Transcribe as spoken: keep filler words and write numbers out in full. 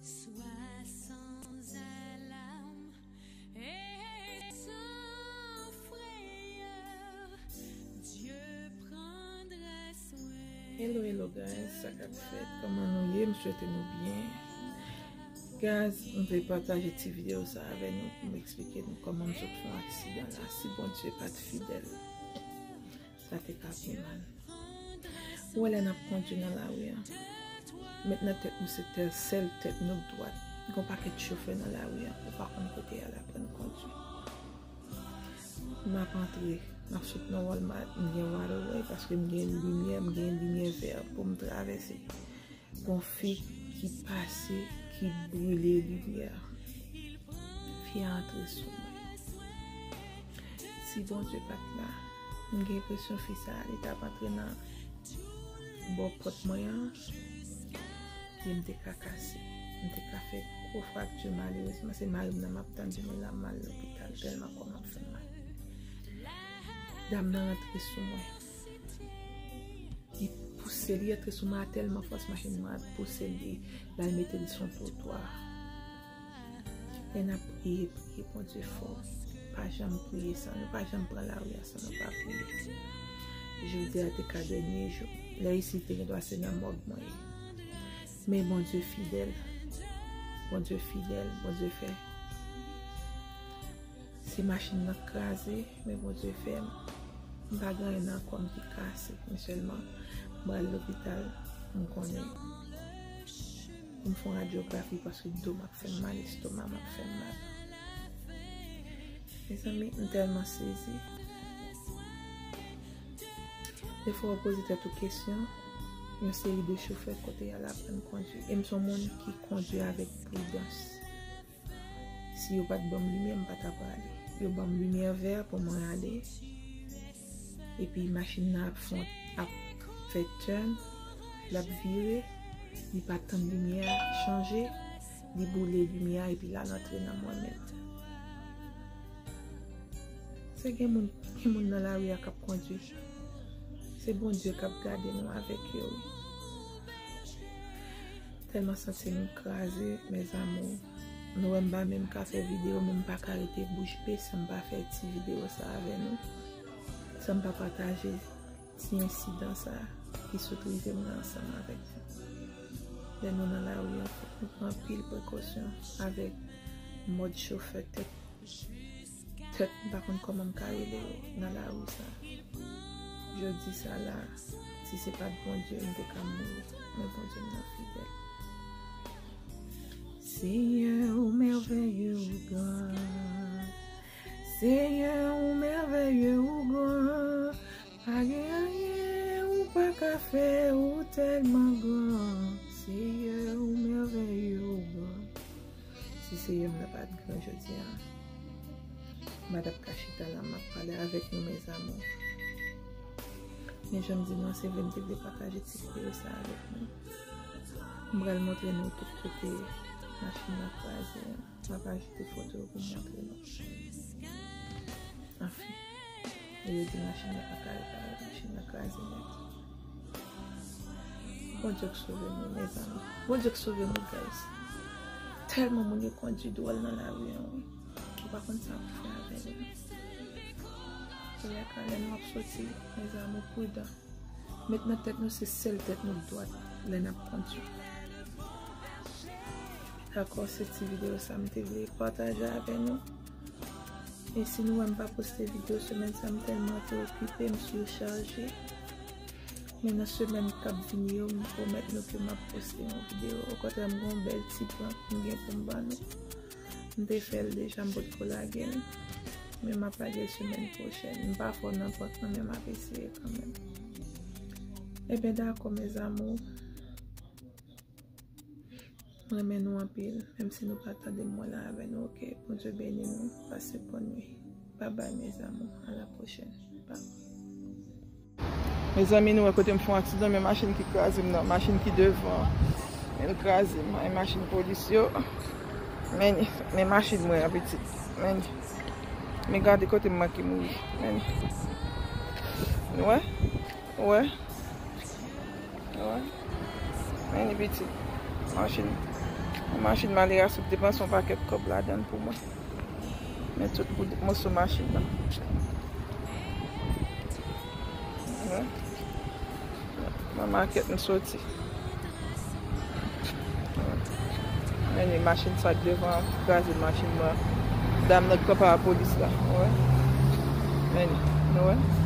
Sois sans alarme et sans frayeur, Dieu prendra soin. Hello, hello guys, sa k ap fèt? Kòman nou ye? M swete nou byen. Guys, m vle pataje ti videyo sa avè nou pou m eksplike nou kòman m sot fè yon aksidan la. Si Bondye pa t fidèl, sa te ka pi mal. Ou wè lè n ap kondui nan lari a, met nan tèt nou se tèl sèl tèt nou k dwat. Gen yon pakèt chofè nan lari a, ou pa konn kote y al aprann kondui. M ap antre, m ap sot nan Walmart, m gen waterway paske m gen limyè, m gen limyè vè pou m travèse. Gon fi ki pase, ki brile limyè a. Fi a antre sou mwen. Si Bondye pa t la, m gen enpresyon fi sa a, li t ap antre nan bò pòt mwen an, pye m te ka kase. M te ka fè gwo frakti, malerezman, se mari m nan m ap tann, jodi a m al lopital, tèlman kò m ap fè m mal. Dam nan rantre sou mwen. Li pouse, li antre sou mwen a tèlman fòs, machin mwen ap pouse li, l al mete l sou twotwa. Lè n ap priye, priye Bondye fò. Pa janm priye san, nou pa janm pran lari a san nou pa priye. Jodi a te ka dènye jou. Lè isit te gen dwa se nan mòg mwen ye. Men Bondye fidèl. Bondye fidèl, Bondye fè. Si machin nan kraze, men Bondye fè m. M pa gen anyen nan kò m ki kase, men sèlman m pral lopital, m konnen pou m fè yon radyografi paske do m ap fè m mal, estoma m ap fè m mal. Mezanmi, m tèlman sezi. Defwa w poze tèt ou kesyon, yon seri de chofè kote y al aprann kondui. E m se yon moun ki kondui avèk pridans. Si yo pa t ban m limyè, m pa t ap prale. Yo ban m limyè vè pou mwen ale. Epi machin nan ap fè, ap fè turn, l ap vire, li pa tann limyè a chanje, li boule limyè a epi l al antre nan mwen menm. Se gen moun, gen moun nan lari a k ap kondui. Se Bondye k ap gade nou avèk yo, wi. Tèlman santi m kraze, mes amours. Nou wè m pa menm ka fè videyo, men m pa ka rete bouch be san m pa fè ti videyo sa avè nou. San m pa pataje ti ensidan sa ki sot rive m nan ansanm avèk nou. Lè nou nan lari an, fòk nou pran anpil prekosyon avèk mòd chofè tèt Tèt, m pa konn kòman m ka rele yo nan lari sa. Jodi sa la, si se pa t Bondye, m te ka mouri. Men Bondye m nan fidèl. Seyè, ou mèvèye, ou gran. Seyè, ou mèvèye, ou gran. Pa gen anyen ou pa ka fè, ou tèlman gran. Seyè, ou mèvèye, ou gran. Si Seyè m nan pa t gran jodi a, m pa t ap ka chita la, m ap pale avèk nou, mes amours. Men jan m di nou an, se vre m te vle pataje ti videyo sa avèk nou. M pral montre nou tout kote machin nan kraze an. M ap ajoute foto yo pou m montre nou. Anfen, e yo di machin nan pa ka repare, machin nan kraze nèt. Bondye k sove nou, mezanmi. Bondye k sove nou, guys. Tèlman moun yo kondui dwòl nan lari an, wi. Ou pa konn sa pou fè avè yo. Se lè ka lè nou ap soti, mezanmi, pridan. Met nan tèt nou se sèl tèt nou k dwat lè n ap kondui. Dakò, se ti videyo sa m te vle pataje avè nou. E si nou wè m pa poste videyo semèn sa, m tèlman te okipe, m sichaje. Men nan semèn k ap vini yo, m pwomèt nou ke m ap poste yon videyo. Okontrè, m gen yon bèl ti prank m gen pou m ban nou. M te fè l deja, m potko lage l. Men m ap lage l semèn pwochèn. M pa fò nan prank nan, men m ap eseye kanmenm. Ebyen, dakò, mes amours. M renmen nou anpil, menm si nou pa tande m, mwen la avè nou, oke? Bondye beni nou, pase bòn nwi. Babay, mes amours, à la prochaine. Babay. Mezanmi, nou wè kote m fè yon aksidan, men machin ki kraze m nan, machin ki devan, men l kraze m, men machin polis yo, men, men machin mwen an pitit, men, men gade kote m manke mouri, men, nou wè, nou wè, nou wè, men li pitit, machin, Machin malera sot depanse yon pakèt kòb ladan l pou mwen. Men tout bout moso machin nan. Wè. Nan makèt m soti. Men ni machin sa k devan an kraze machin mwen. Dam nan k kanpe a polis la. Wè. Men ni. Nou wè.